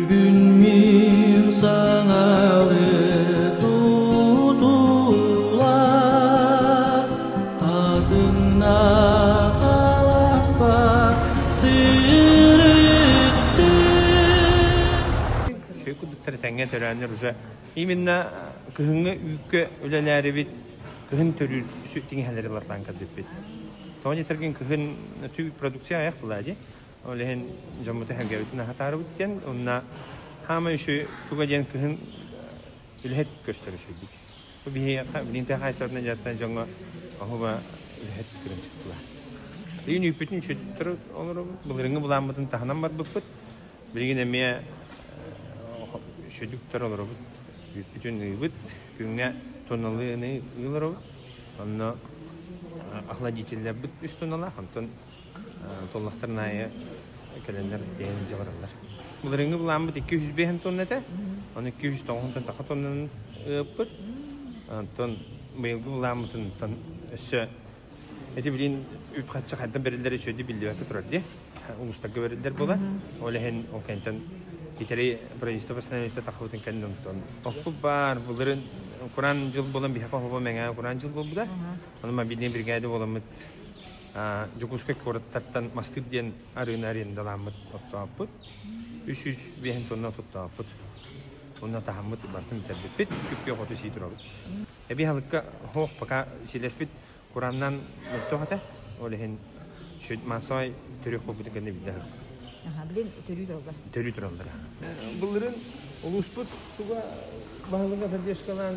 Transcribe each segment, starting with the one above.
Бүгүн мин саҥалыы тутуулаах, хатыҥнаах алааспар сырыттым. Үчүгэй курдуктар тэҥҥэ төрөөннөр уже именно кыһыҥҥы үүккэ үлэлээрибит кыһын төрүүр тиҥэһэлэри лартаан көрбүппүт. Тоҕо диэтэргин кыһын түү продукция аҕыйах буолаа дии. Ол иһин дьоммуту сэргээбитин аһатаарыбыт диэн уонна хаамай үчүгэй туга диэн кыһын үлэһит көстөр үчүгэйдик. Бу биһиэхэ билигин тыа хаһаайыстыбатынан дьарыктанар дьоҥҥо оһуба үлэһит кырыымчык буолар. Билигин үүппүтүн үчүгэйдик олоробут. Былырыыҥҥы былааммытын таһынан барбыппыт. Билигин эмиэ үчүгэйдик олоробут. Үүппүтүн ыыбыт. Күҥҥэ тонналыыны ыы олоробут. Онно охладителлэрбит үс тонналаах, онтон Толлахтарын аайы кэлэннэр тиэйэн илдьэ бараллар. Былырыыҥҥы былааммыт 205 тонна этэ. Ону 290 таха тоннанан ыыппыт. Онтон быйылгы былааммытын өссө эти билин үп-харчы хайдан бэриллэр үчүгэйдик биллибэккэ турар дии. Улуустарга бэриллэр буолар. Ол иһин ол кэнтэн итери правительство постановлениета тахыбытын кэннэ онтон оппут баар былырын кураан дьыл буолан биһиэхэ хоһуба мэҥэ кураан дьыл буолбута. Ону мобильный бригада буоламмыт Дьокуускай куораттартан Мастыыр диэн арыыны арендаламмыт оттооппут. 305 тонна оттооппут. Онно таһаммыт барытын бүтэрбиппит. Күп-күөх оту сии турабыт. Эбии аһылыкка хоох пока силэспит кураннан мөлтөх этэ. Ол иһин массовай төрүөх буолбутун кэннэ билдэ Аха, билин төрүү тураллар. Төрүү тураллар. Былырын улууспут туга баһылыга поддержкалаан,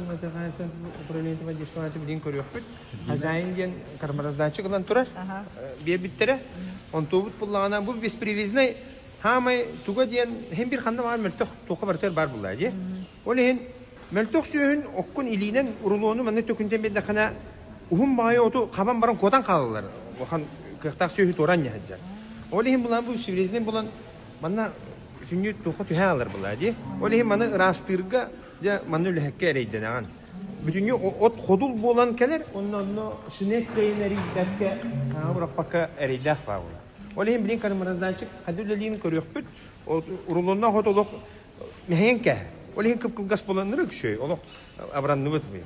управление поддержкалаан билин көрүөхпүт. Хозяин диэн кормораздатчик ылан турар биэрбиттэрэ. Онтуобут буллаҕына бу беспривязной хаамай туга диэн һин бир ханна баар мөлтөх туохха барытыгар баар буллаа дии. Ол иһин мөлтөх сүөһүн оккун илиинэн рулону манна төкүнтэн биэрдэххинэ уһун баҕайы оту хабан баран куотан хаалаллар. Улахан кыахтаах сүөһү туоран ньаһадьар. Ол иһин булан бу беспривязной булан манна бүтүннүү туохха түһэ хаалар булаа дии. Ол иһин маны ыраастыырга дьэ манна үлэһиккэ эрэйдэнэҕин. Бүтүннүү от ходул буолан кэлэр, онно онно шинек кыайын эрийбэккэ, ураппакка эрэйдээх баа буолар. Ол иһин билин кармораздатчик хады үлэлиин көрүөхпүт, урулуннаах от олох мэһэйэн кээһэр. Ол иһин кып-кылгас буоланнар үксүөй, олох абыранныбыт быйыл.